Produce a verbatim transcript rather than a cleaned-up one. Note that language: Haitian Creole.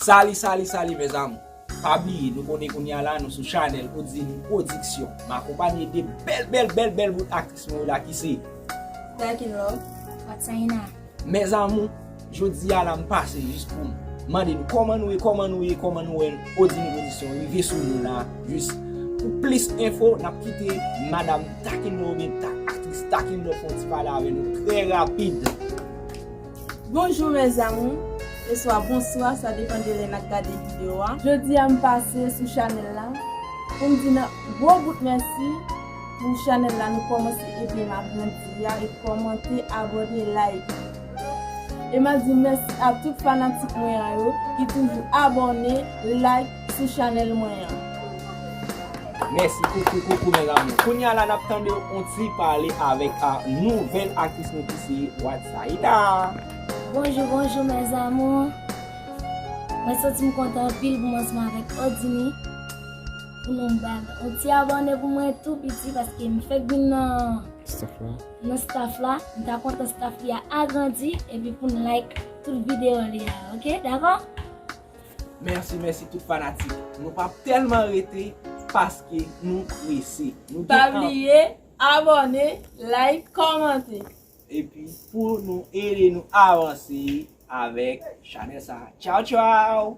Sali, sali, sali, mezanmi. Pa bliye, nou konnen kounye a la, nou sou chanèl Odini Production. M akonpanye de bèl, bèl, bèl, bèl bout aktris mwen yo la ki se Takin Love, Watsaina. Mezanmi, jodi a la m pase jis pou m mande nou kòman nou ye, kòman nou ye, kòman nou wè Odini Production rive sou nou la. Jis pou plis enfo, n ap kite madanm Takin Love oubyen ta, aktris Takin Love fè yon ti pale avè nou trè rapid. Bonjou mes amours, oswa bonswa, sa depann de lè n ap gade videyo a. Jodi a m pase sou chanèl la pou m di n gwo bout mèsi pou chanèl la, nou kòmanse ede m agrandi a, e kòmante, abòne, like. E m ap di mèsi a tout fanatik mwen an yo ki toujou abòne, like sou chanèl mwen an. Mèsi, koukou, koukou, mezanmi. Kounye a la, n ap tande yon ti pale avèk a nouvèl aktris nou ki se Watsaina. Bonjou, bonjou, mes amours. Mwen santi m kontan anpil pou m ansanm avèk Odini. Pou nou bay yon ti abòne pou mwen tou piti paske m fèk vin nan Staff la. Nan staff la. M ta kontan staff li a agrandi epi pou n like tout videyo li a, oke? Dakò? Mèsi, mèsi tout fanatik. Nou p ap tèlman rete paske nou prese. Nou Pa gen an- bliye abòne, like, kòmante. Epi pou nou ede nou avanse avèk chanèl sa. Tchaw, tchaw!